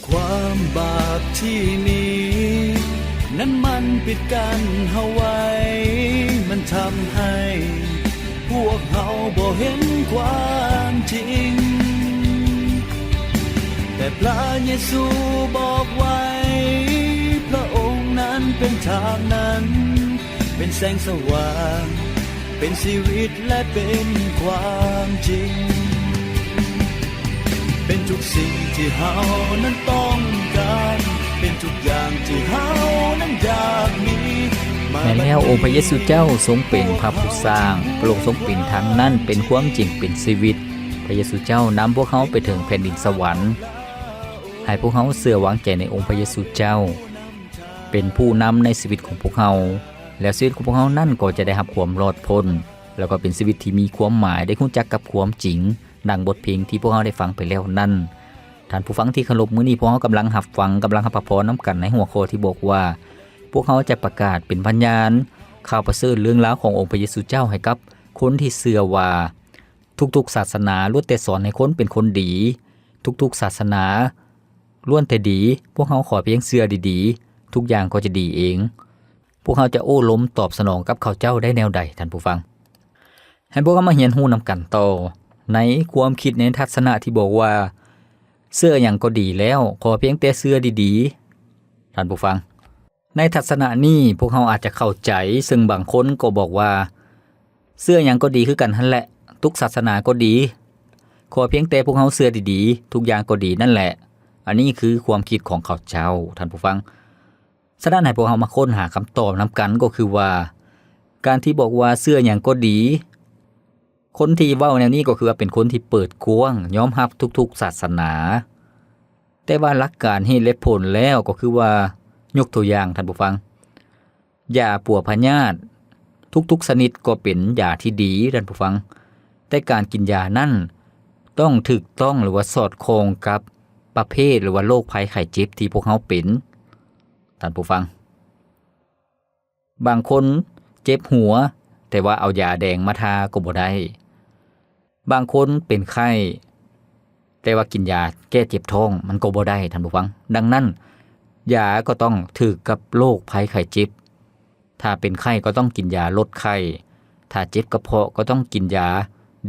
ຄວາມບາບທີ່ມີນັ້ນມັນປິດກັ້ນເຮົາໄວ້, ມັນທຳໃຫ້ພວກເຮົາບໍ່ເຫັນຄວາມຈິງ. ແຕ່ພະເຢຊູບອກໄວ້, ພະອົງນັ້ນເປັນທາງນັ້ນ, ເປັນແສງສະຫວ່າງ, ເປັນຊີວິດ ແລະ ເປັນຄວາມຈິງ. ເປັນທຸກສິ່ງທີ່ເຮົານັ້ນຕ້ອງການ, ເປັນທຸກຢ່າງທີ່ເຮົານັ້ນຢາກມີ. ແມ່ນແລ້ວ, ອົງພະເຢຊູເຈົ້າຊົງເປັນພະຜູ້ສ້າງ, ພະອົງຊົງເປັນທາງນັ້ນ, ເປັນຄວາມຈິງ, ເປັນຊີວິດ. ພະເຢຊູເຈົ້ານຳພວກເຮົາໄປເຖິງແຜ່ນດິນສະຫວັນ, ໃຫ້ພວກເຮົາເຊື່ອວາງໃຈໃນອົງພະເຢຊູເຈົ້າ ເປັນຜູ້ນຳໃນຊີວິດຂອງພວກເຮົາ, ແລ້ວຊີວິດຂອງພວກເຮົານັ້ນກໍຈະໄດ້ຮັບຄວາມລອດພົ້ນ, ແລ້ວກໍເປັນຊີວິດທີ່ມີຄວາມໝາຍ, ໄດ້ຮູ້ຈັກກັບຄວາມຈິງ, ດັ່ງບົດເພງທີ່ພວກເຮົາໄດ້ຟັງໄປແລ້ວນັ້ນ. ທ່ານຜູ້ຟັງທີ່ເຄົາລົບ, ມື້ນີ້ພວກເຮົາກຳລັງຮັບຟັງ, ກຳລັງຮັບພະພອນນຳກັນໃນຫົວຂໍ້ທີ່ບອກວ່າ, ພວກເຮົາຈະປະກາດເປັນພະຍານຂ່າວປະເສີດເລື່ອງລາວຂອງອົງພະເຢຊູເຈົ້າໃຫ້ກັບຄົນທີ່ເຊື່ອວ່າ ທຸກໆສາສະໜາລ້ວນແຕ່ສອນໃຫ້ຄົນເປັນຄົນດີ, ທຸກໆສາສະໜາລ້ວນແຕ່ດີ, ພວກເຮົາຂໍພຽງເຊື່ອດີໆ, ທຸກຢ່າງກໍຈະດີເອງ. ພວກເຮົາຈະໂອ້ລົມຕອບສະໜອງກັບເຂົາເຈົ້າໄດ້ແນວໃດ, ທ່ານຜູ້ຟັງ? ໃຫ້ພວກເຮົາມາຮຽນຮູ້ນຳກັນຕໍ່ ໃນຄວາມຄິດໃນທັດສະນະທີ່ບອກວ່າ ເຊື່ອຫຍັງກໍດີແລ້ວ, ຂໍພຽງແຕ່ເຊື່ອດີໆ, ທ່ານຜູ້ຟັງ. ໃນທັດສະນະນີ້ ພວກເຮົາອາດຈະເຂົ້າໃຈ, ເຊິ່ງບາງຄົນກໍບອກວ່າ ເຊື່ອຫຍັງກໍດີຄືກັນຫັ້ນແຫຼະ, ທຸກສາສະໜາກໍດີ, ຂໍພຽງແຕ່ພວກເຮົາເຊື່ອດີໆ, ທຸກຢ່າງກໍດີນັ້ນແຫຼະ. ອັນນີ້ຄືຄວາມຄິດຂອງເຂົາເຈົ້າ, ທ່ານຜູ້ຟັງ. ສະນັ້ນໃຫ້ພວກເຮົາມາຄົ້ນຫາຄຳຕອບນຳກັນ, ກໍຄືວ່າ ການທີ່ບອກວ່າເຊື່ອຫຍັງກໍດີ, ຄົນທີ່ເວົ້າແນວນີ້ກໍຄືວ່າເປັນຄົນທີ່ເປີດກວ້າງ, ຍອມຮັບທຸກໆສາສະໜາ. ແຕ່ວ່າຫຼັກການເຫດແລະຜົນແລ້ວກໍຄືວ່າ, ຍົກຕົວຢ່າງ, ທ່ານຜູ້ຟັງ, ຢາປົວພະຍາດທຸກໆຊະນິດກໍເປັນຢາທີ່ດີ, ທ່ານຜູ້ຟັງ, ແຕ່ການກິນຢານັ້ນຕ້ອງຖືກຕ້ອງ ຫຼືວ່າສອດຄ່ອງກັບປະເພດ ຫຼືວ່າໂລກໄພໄຂ້ເຈັບທີ່ພວກເຮົາເປັນ, ທ່ານຜູ້ຟັງ. ບາງຄົນເຈັບຫົວ, ແຕ່ວ່າເອົາຢາແດງມາທາກໍບໍ່ໄດ້. ບາງຄົນເປັນໄຂ້ ແຕ່ວ່າກິນຢາແກ້ເຈັບທ້ອງ ມັນກໍບໍ່ໄດ້, ທ່ານຜູ້ຟັງ. ດັ່ງນັ້ນ, ຢາກໍຕ້ອງຖືກກັບໂລກໄພໄຂ້ເຈັບ. ຖ້າເປັນໄຂ້ກໍຕ້ອງກິນຢາລົດໄຂ້, ຖ້າເຈັບກະເພາະກໍຕ້ອງກິນຢາ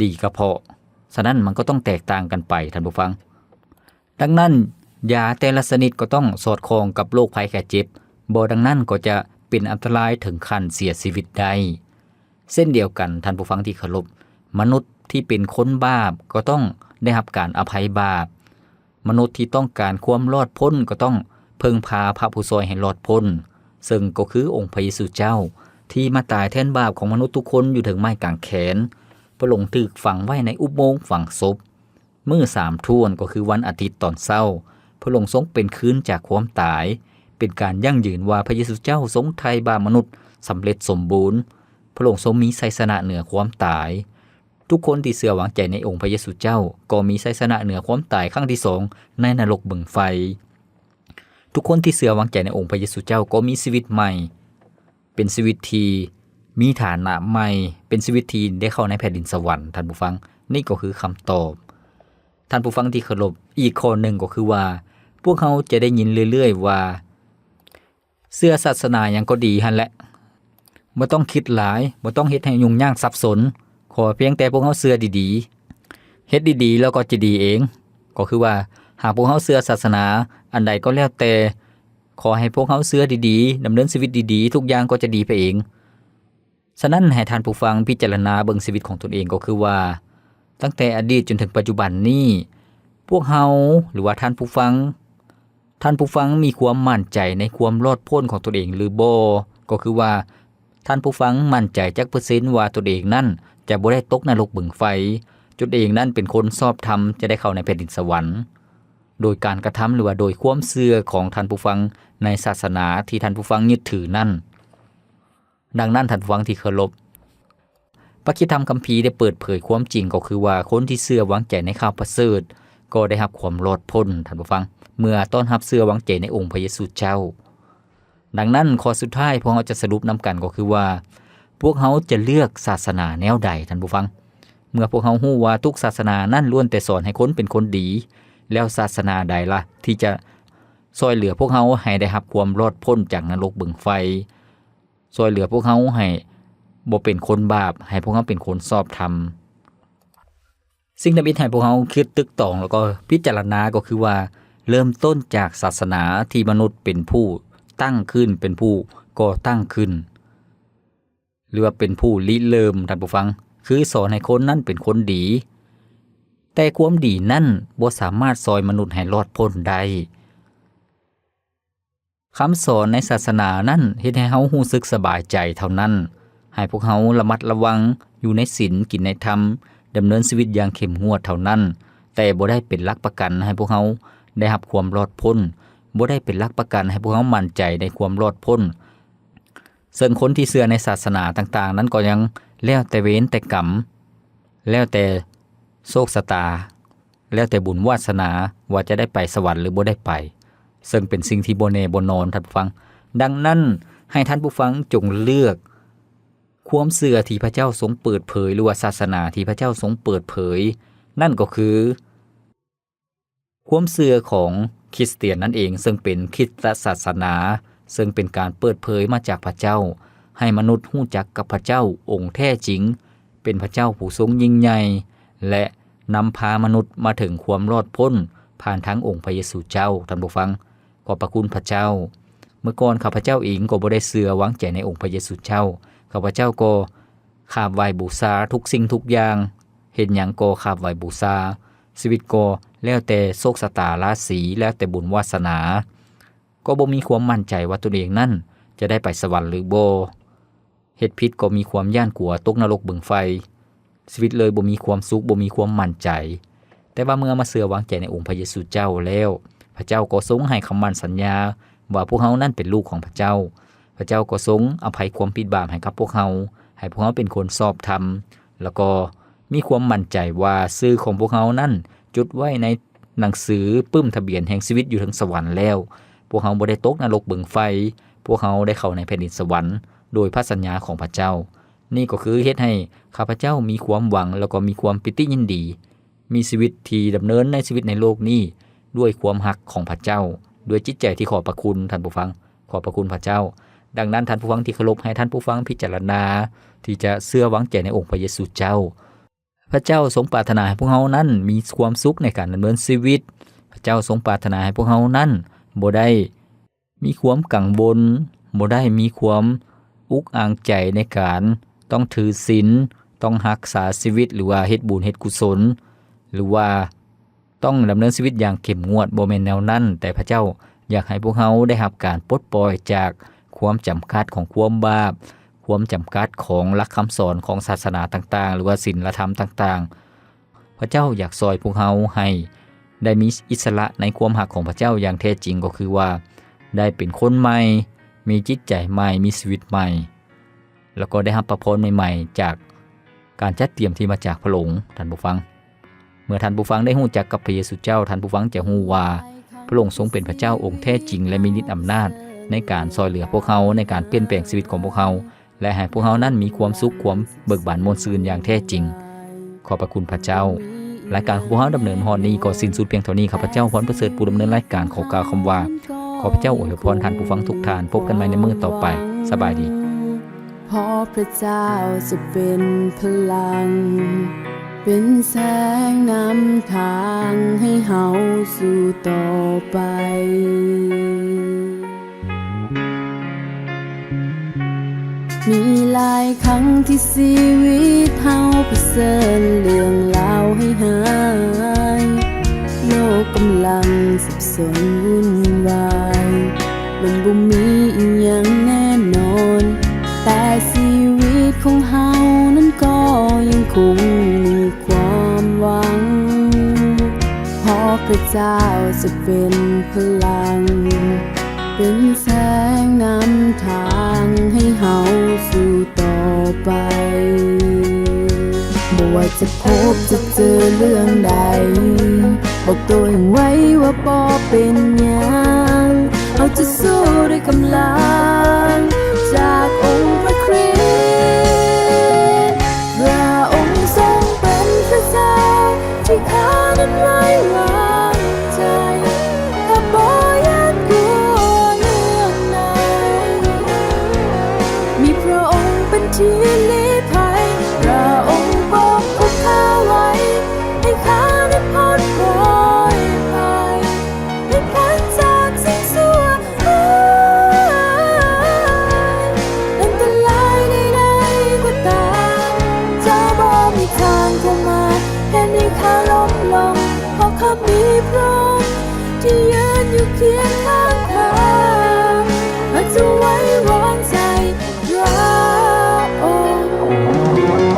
ດີກະເພາະ. ສະນັ້ນ, ມັນກໍຕ້ອງແຕກຕ່າງກັນໄປ, ທ່ານຜູ້ຟັງ. ດັ່ງນັ້ນ, ຢາແຕ່ລະຊະນິດກໍຕ້ອງສອດຄ່ອງກັບໂລກໄພໄຂ້ເຈັບ, ບໍ່ດັ່ງນັ້ນກໍຈະເປັນອັນຕະລາຍເຖິງຂັ້ນເສຍຊີວິດໄດ້. ເຊັ່ນດຽວກັນ, ທ່ານຜູ້ຟັງທີ່ເຄົາລົບ, ມະນຸດທີ່ເປັນຄົນບາບກໍຕ້ອງ ໄດ້ຮັບການອະໄພບາບ. ມະນຸດທີ່ຕ້ອງການຄວາມລອດພົ້ນກໍຕ້ອງເພິ່ງພາພະຜູ້ຊ່ອຍໃຫ້ລອດພົ້ນ, ເຊິ່ງກໍຄືອົງພະເຢຊູເຈົ້າ ທີ່ມາຕາຍແທນບາບຂອງມະນຸດທຸກຄົນຢູ່ເທິງໄມ້ກາງແຂນ. ພະອົງຖືກຝັງໄວ້ໃນອຸໂມງຝັງສົບ. ມື້ສາມຖ້ວນ ກໍຄືວັນອາທິດຕອນເຊົ້າ, ພະອົງຊົງເປັນຄືນຈາກຄວາມຕາຍ, ເປັນການຢັ້ງຢືນວ່າພະເຢຊູເຈົ້າຊົງໄຖ່ບາບມະນຸດສຳເລັດສົມບູນ. ພະອົງຊົງມີໄຊຊະນະເໜືອຄວາມຕາຍ. ທຸກຄົນທີ່ເຊື່ອວາງໃຈໃນອົງພະເຢຊູເຈົ້າ ກໍມີໄຊຊະນະເໜືອຄວາມຕາຍຄັ້ງທີສອງໃນນະລົກບຶງໄຟ. ທຸກຄົນທີ່ເຊື່ອວາງໃຈໃນອົງພະເຢຊູເຈົ້າກໍມີຊີວິດໃໝ່, ເປັນຊີວິດທີ່ມີຖານະໃໝ່, ເປັນຊີວິດທີ່ໄດ້ເຂົ້າໃນແຜ່ນດິນສະຫວັນ, ທ່ານຜູ້ຟັງ. ນີ້ກໍຄືຄຳຕອບ. ທ່ານຜູ້ຟັງທີ່ເຄົາລົບ, ອີກຂໍ້ໜຶ່ງກໍຄືວ່າ ພວກເຮົາຈະໄດ້ຍິນເລື້ອຍໆວ່າ ເຊື່ອສາສະໜາຫຍັງກໍດີຫັ້ນແຫຼະ, ບໍ່ຕ້ອງຄິດຫຼາຍ, ບໍ່ຕ້ອງເຮັດໃຫ້ຫຍຸ້ງຍາກສັບສົນ, ຂໍພຽງແຕ່ພວກເຮົາເຊື່ອດີໆ, ເຮັດດີໆແລ້ວກໍຈະດີເອງ. ກໍຄືວ່າ ຫາກພວກເຮົາເຊື່ອສາສະໜາອັນໃດກໍແລ້ວແຕ່, ຂໍໃຫ້ພວກເຮົາເຊື່ອດີໆ, ດຳເນີນຊີວິດດີໆ, ທຸກຢ່າງກໍຈະດີໄປເອງ. ສະນັ້ນ ໃຫ້ທ່ານຜູ້ຟັງພິຈາລະນາເບິ່ງຊີວິດຂອງຕົນເອງ, ກໍຄືວ່າ ຕັ້ງແຕ່ອະດີດຈົນເຖິງປັດຈຸບັນນີ້ ພວກເຮົາ ຫຼືວ່າທ່ານຜູ້ຟັງ, ທ່ານຜູ້ຟັງມີຄວາມໝັ້ນໃຈໃນຄວາມລອດພົ້ນຂອງຕົນເອງຫຼືບໍ່? ກໍຄືວ່າ ທ່ານຜູ້ຟັງໝັ້ນໃຈຈັກເປີເຊັນວ່າຕົນເອງນັ້ນຈະບໍ່ໄດ້ຕົກນະລົກບຶງໄຟ, ຕົນເອງນັ້ນເປັນຄົນຊອບທຳ ຈະໄດ້ເຂົ້າໃນແຜ່ນດິນສະຫວັນ ໂດຍການກະທຳ ຫຼືວ່າໂດຍຄວາມເຊື່ອຂອງທ່ານຜູ້ຟັງໃນສາສະໜາທີ່ທ່ານຜູ້ຟັງຍຶດຖືນັ້ນ. ດັ່ງນັ້ນ ທ່ານຜູ້ຟັງທີ່ເຄົາລົບ, ພະຄຣິສຕະທຳຄຳພີໄດ້ເປີດເຜີຍຄວາມຈິງ ກໍຄືວ່າ ຄົນທີ່ເຊື່ອວາງໃຈໃນຂ່າວປະເສີດ ກໍໄດ້ຮັບຄວາມລອດພົ້ນ, ທ່ານຜູ້ຟັງ, ເມື່ອຕ້ອນຮັບເຊື່ອວາງໃຈໃນອົງພະເຢຊູເຈົ້າ. ດັ່ງນັ້ນ ຂໍ້ສຸດທ້າຍພວກເຮົາຈະສະຫຼຸບນຳກັນ ກໍຄືວ່າ ພວກເຮົາຈະເລືອກສາສະໜາແນວໃດ, ທ່ານຜູ້ຟັງ? ເມື່ອພວກເຮົາຮູ້ວ່າທຸກສາສະໜານັ້ນລ້ວນແຕ່ສອນໃຫ້ຄົນເປັນຄົນດີ, ແລ້ວສາສະໜາໃດລະທີ່ຈະຊ່ວຍເຫຼືອພວກເຮົາໃຫ້ໄດ້ຮັບຄວາມລອດພົ້ນຈາກນະລົກບຶງໄຟ? ຊ່ວຍເຫຼືອພວກເຮົາໃຫ້ບໍ່ເປັນຄົນບາບ, ໃຫ້ພວກເຮົາເປັນຄົນຊອບທຳ. ສິ່ງທຳອິດໃຫ້ພວກເຮົາຄິດຕຶກຕອງ ແລ້ວກໍພິຈາລະນາກໍຄືວ່າ ເລີ່ມຕົ້ນຈາກສາສະໜາທີ່ມະນຸດເປັນຜູ້ຕັ້ງຂຶ້ນ, ເປັນຜູ້ກໍ່ຕັ້ງຂຶ້ນ, ຫຼືວ່າເປັນຜູ້ລິເລີ່ມ, ທ່ານຜູ້ຟັງ, ຄືສອນໃຫ້ຄົນນັ້ນເປັນຄົນດີ. ແຕ່ຄວາມດີນັ້ນບໍ່ສາມາດຊ່ອຍມະນຸດໃຫ້ລອດພົ້ນໄດ້. ຄຳສອນໃນສາສະໜານັ້ນເຮັດໃຫ້ເຮົາຮູ້ສຶກສະບາຍໃຈເທົ່ານັ້ນ, ໃຫ້ພວກເຮົາລະມັດລະວັງຢູ່ໃນສິນ, ກິນໃນທຳ, ດຳເນີນຊີວິດຢ່າງເຂັ້ມງວດເທົ່ານັ້ນ, ແຕ່ບໍ່ໄດ້ເປັນຫຼັກປະກັນໃຫ້ພວກເຮົາໄດ້ຮັບຄວາມລອດພົ້ນ, ບໍ່ໄດ້ເປັນຫຼັກປະກັນໃຫ້ພວກເຮົາໝັ້ນໃຈໃນຄວາມລອດພົ້ນ. ເຊິ່ງຄົນທີ່ເຊື່ອໃນສາສະໜາຕ່າງໆນັ້ນກໍຍັງແລ້ວແຕ່ເວນແຕ່ກຳ, ແລ້ວແຕ່ໂຊກຊະຕາ, ແລ້ວແຕ່ບຸນວາສະໜາວ່າຈະໄດ້ໄປສະຫວັນຫຼືບໍ່ໄດ້ໄປ, ເຊິ່ງເປັນສິ່ງທີ່ບໍ່ແນ່ບໍ່ນອນ, ທ່ານຜູ້ຟັງ. ດັ່ງນັ້ນ, ໃຫ້ທ່ານຜູ້ຟັງຈົ່ງເລືອກຄວາມເຊື່ອທີ່ພະເຈົ້າຊົງເປີດເຜີຍ ຫຼືວ່າສາສະໜາທີ່ພະເຈົ້າຊົງເປີດເຜີຍ, ນັ້ນກໍຄື ຄວາມເຊື່ອຂອງຄຣິສຕຽນນັ້ນເອງ, ເຊິ່ງເປັນຄຣິສຕະສາສະໜາ, ເຊິ່ງເປັນການເປີດເຜີຍມາຈາກພະເຈົ້າ, ໃຫ້ມະນຸດຮູ້ຈັກກັບພະເຈົ້າອົງແທ້ຈິງ, ເປັນພະເຈົ້າຜູ້ຊົງຍິ່ງໃຫຍ່ ແລະ ນຳພາມະນຸດມາເຖິງຄວາມລອດພົ້ນຜ່ານທາງອົງພະເຢຊູເຈົ້າ. ທ່ານຜູ້ຟັງ, ຂອບພະຄຸນພະເຈົ້າ. ເມື່ອກ່ອນຂ້າພະເຈົ້າເອງກໍບໍ່ໄດ້ເຊື່ອວາງໃຈໃນອົງພະເຢຊູເຈົ້າ. ຂ້າພະເຈົ້າກໍຂາບໄຫວ້ບູຊາທຸກສິ່ງທຸກຢ່າງ, ເຮັດຫຍັງກໍຂາບໄຫວ້ບູຊາ, ຊີວິດກໍແລ້ວແຕ່ໂຊກຊະຕາລາສີ, ແລ້ວແຕ່ບຸນວາສະໜາ, ກໍບໍ່ມີຄວາມໝັ້ນໃຈວ່າຕົນເອງນັ້ນຈະໄດ້ໄປສະຫວັນຫຼືບໍ່. ເຮັດຜິດກໍມີຄວາມຢ້ານກົວຕົກນະລົກບຶງໄຟ, ຊີວິດເລີຍບໍ່ມີຄວາມສຸກ, ບໍ່ມີຄວາມໝັ້ນໃຈ. ແຕ່ວ່າເມື່ອມາເຊື່ອວາງໃຈໃນອົງພະເຢຊູເຈົ້າແລ້ວ, ພະເຈົ້າກໍຊົງໃຫ້ຄຳໝັ້ນສັນຍາວ່າພວກເຮົານັ້ນເປັນລູກຂອງພະເຈົ້າ. ພະເຈົ້າກໍຊົງອະໄພຄວາມຜິດບາບໃຫ້ກັບພວກເຮົາ, ໃຫ້ພວກເຮົາເປັນຄົນຊອບທຳ, ແລ້ວກໍມີຄວາມໝັ້ນໃຈວ່າຊື່ຂອງພວກເຮົານັ້ນຈົດໄວ້ໃນໜັງສືປຶ້ມທະບຽນແຫ່ງຊີວິດຢູ່ເທິງສະຫວັນແລ້ວ. ພວກເຮົາບໍ່ໄດ້ຕົກນະລົກບຶງໄຟ, ພວກເຮົາໄດ້ເຂົ້າໃນແຜ່ນດິນສະຫວັນໂດຍພະສັນຍາຂອງພະເຈົ້າ. ນີ້ກໍຄືເຮັດໃຫ້ຂ້າພະເຈົ້າມີຄວາມຫວັງ ແລ້ວກໍມີຄວາມປີຕິຍິນດີ, ມີຊີວິດທີ່ດຳເນີນໃນຊີວິດໃນໂລກນີ້ດ້ວຍຄວາມຮັກຂອງພະເຈົ້າ, ດ້ວຍຈິດໃຈທີ່ຂອບພະຄຸນ, ທ່ານຜູ້ຟັງ, ຂອບພະຄຸນພະເຈົ້າ. ດັ່ງນັ້ນ, ທ່ານຜູ້ຟັງທີ່ເຄົາລົບ, ໃຫ້ທ່ານຜູ້ຟັງພິຈາລະນາທີ່ຈະເຊື່ອວາງໃຈໃນອົງພະເຢຊູເຈົ້າ. ພະເຈົ້າຊົງປາດຖະໜາໃຫ້ພວກເຮົານັ້ນມີຄວາມສຸກໃນການດຳເນີນຊີວິດ. ພະເຈົ້າຊົງປາດຖະໜາໃຫ້ພວກເຮົານັ້ນບໍ່ໄດ້ ມີຄວາມກັງວົນ, ບໍ່ໄດ້ມີຄວາມອຸກອາງໃຈໃນການຕ້ອງຖືສິນ, ຕ້ອງຮັກສາຊີວິດ ຫຼືວ່າເຮັດບຸນເຮັດກຸສົນ. ຫຼືວ່າຕ້ອງດຳເນີນຊີວິດຢ່າງເຂັ້ມງວດ, ບໍ່ແມ່ນແນວນັ້ນ, ແຕ່ພະເຈົ້າຢາກໃຫ້ພວກເຮົາໄດ້ຮັບການປົດປ່ອຍຈາກຄວາມຈຳກັດຂອງຄວາມບາບ, ຄວາມຈຳກັດຂອງຫຼັກຄຳສອນຂອງສາສະໜາຕ່າງໆ ຫຼືວ່າສິນລະທຳຕ່າງໆ. ພະເຈົ້າຢາກຊ່ອຍພວກເຮົາໃຫ້ໄດ້ມີອິດສະຫຼະໃນຄວາມຮັກຂອງພະເຈົ້າຢ່າງແທ້ຈິງ, ກໍຄືວ່າໄດ້ເປັນຄົນໃໝ່, ມີຈິດໃຈໃໝ່, ມີຊີວິດໃໝ່, ແລ້ວກໍໄດ້ຮັບພະພອນໃໝ່ໆ ຈາກການຈັດຕຽມທີ່ມາຈາກພະອົງ. ທ່ານຜູ້ຟັງ, ເມື່ອທ່ານຜູ້ຟັງໄດ້ຮູ້ຈັກກັບພະເຢຊູເຈົ້າ, ທ່ານຜູ້ຟັງຈະຮູ້ວ່າພະອົງຊົງເປັນພະເຈົ້າອົງແທ້ຈິງ ແລະ ມີລິດອຳນາດໃນການຊ່ອຍເຫຼືອພວກເຮົາ, ໃນການປ່ຽນແປງຊີວິດຂອງພວກເຮົາ ແລະ ໃຫ້ພວກເຮົານັ້ນມີຄວາມສຸກ, ຄວາມເບີກບານມ່ວນຊື່ນຢ່າງແທ້ຈິງ. ຂອບພະຄຸນພະເຈົ້າ. ລາຍການຂອງພວກເຮົາດຳເນີນມາຮອດນີ້ກໍສິ້ນສຸດພຽງເທົ່ານີ້. ຂ້າພະເຈົ້າ ພອນປະເສີດ ຜູ້ດຳເນີນລາຍການ ຂໍກ່າວຄຳວ່າ ຂໍພະເຈົ້າອວຍພອນທ່ານຜູ້ຟັງທຸກທ່ານ. ພົບກັນໃໝ່ໃນມື້ຕໍ່ໄປ. ສະບາຍດີ. ເພາະພະເຈົ້າຈະເປັນພະລັງ, ເປັນແສງນຳທາງໃຫ້ເຮົາສູ້ຕໍ່ໄປ. ມີຫຼາຍຄັ້ງທີ່ຊີວິດເຮົາປະເຊີນເລື່ອງລາວຮ້າຍໆ, ໂລກກຳລັງສັບສົນວຸ່ນວາຍ, ມັນບໍ່ມີອີ່ຫຍັງແນ່ນອນ, ແຕ່ຊີວິດຂອງເຮົານັ້ນກໍຍັງຄົງມີຄວາມຫວັງ, ເພາະພະເຈົ້າຈະເປັນພະລັງ, ເປັນແສງນຳທາງໃຫ້ເຮົາສູ້ຕໍ່ໄປ. ບໍ່ວ່າຈະພົບຈະເຈີເລື່ອງໃດ, ບອກໂຕເອງໄວ້ວ່າບໍ່ເປັນຫຍັງ, ເຮົາຈະສູ້ດ້ວຍກຳລັງຈາກອົງພະຄຣິດ. ພະອົງຊົງເປັນພະເຈົ້າທີ່ຂ້ານັ້ນໄວ້ວາງໃຈ, ຂ້າບໍ່ຢ້ານກົວເລື່ອງໃດ, ມີພະອົງເປັນທີ່ລີ້ໄພ, ພະອົງປົກຄຸມຂ້າໄວ້, ໃຫ້ຂ້ານັ້ນພົ້ນໂພຍໄພ, ໃຫ້ພົ້ນຈາກສິ່ງຊົ່ວ ອັນຕະລາຍໃດໆກໍຕາມ, ເຈົ້າບໍ່ມີທາງເຂົ້າມາເຮັດໃຫ້ຂ້າລົ້ມລົງ, ເພາະຂ້າມີພະອົງທີ່ຢືນຢູ່ຄຽງຂ້າງຂ້າ, ຂ້າຈະໄວ້ວາງໃຈພະອົງ.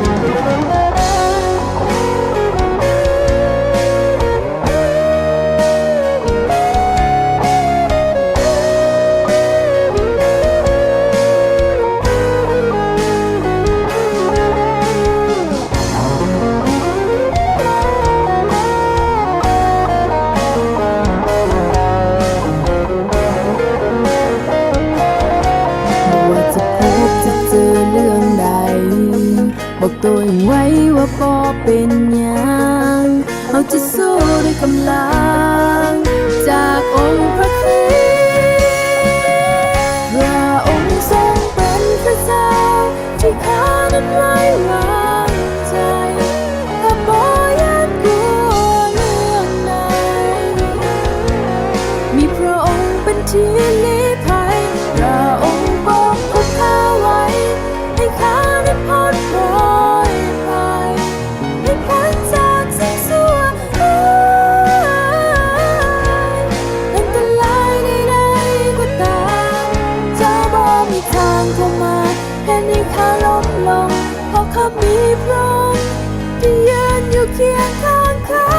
ບໍ່ວ່າຈະພົບຈະເຈີເລື່ອງໃດ, ບອກໂຕເອງໄວ້ວ່າບໍ່ເປັນຫຍັງ, ເຮົາຈະສູ້ດ້ວຍກຳລັງຈາກອົງພະຄຣິດ. ພະອົງຊົງເປັນພະເຈົ້າທີ່ຂ້ານັ້ນໄວ້ວາງໃຈ, ຂ້າບໍ່ຢ້ານກົວເລື່ອງໃດ, ມີພະອົງເປັນທີ່ລີ້ໄພ, ພະອົງປົກຄຸມຂ້າໄວ້, ໃຫ້ຂ້ານັ້ນພົ້ນໂພຍໄພ, ໃຫ້ພົ້ນຈາກສິ່ງຊົ່ວຮ້າຍ. ອັນຕະລາຍໃດໆກໍຕາມ, ເຈົ້າບໍ່ມີທາງເຂົ້າມາເຮັດໃຫ້ຂ້າລົ້ມລົງ, ເພາະຂ້າມີພະອົງທີ່ຢືນຢູ່ຄຽງຂ້າງຂ້າ.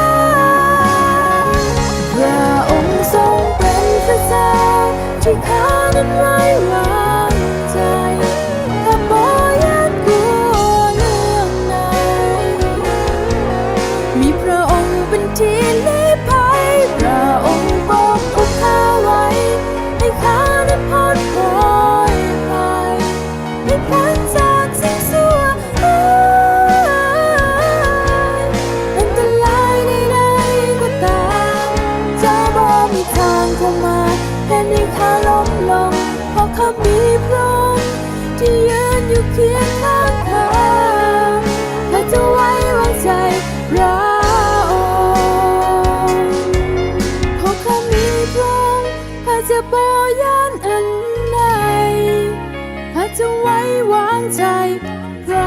ພະອົງຊົງເປັນພະເຈົ້າ ທີ່ຂ້ານັ້ນໄວ້ວາງໃຈ, ຂ້າບໍ່ຢ້ານກົວເລື່ອງໃດ. ມີພະອົງເປັນທີ່ລີ້ໄພ, ພະອົງປົກຄຸມຂ້າໄວ້, ໃຫ້ຂ້ານັ້ນພົ້ນໂພຍໄພ, ໃຫ້ພົ້ນຈາກສິ່ງຊົ່ວຮ້າຍ. ອັນຕະລາຍໃດໆກໍຕາມ, ເຈົ້າບໍ່ມີທາງເຂົ້າມາເຮັດໃຫ້ຂ້າລົ້ມລົງ, ເພາະຂ້າມີພະອົງທີ່ຢືນຢູ່ຄຽງຂ້າງຂ້າ. ຂ້າຈະໄວ້ວາງໃຈພະອົງ, ເພາະຂ້າມີພະອົງ, ຂ້າຈະບໍ່ຢ້ານອັນໃດ. ຂ້າຈະໄວ້ວາງໃຈພະ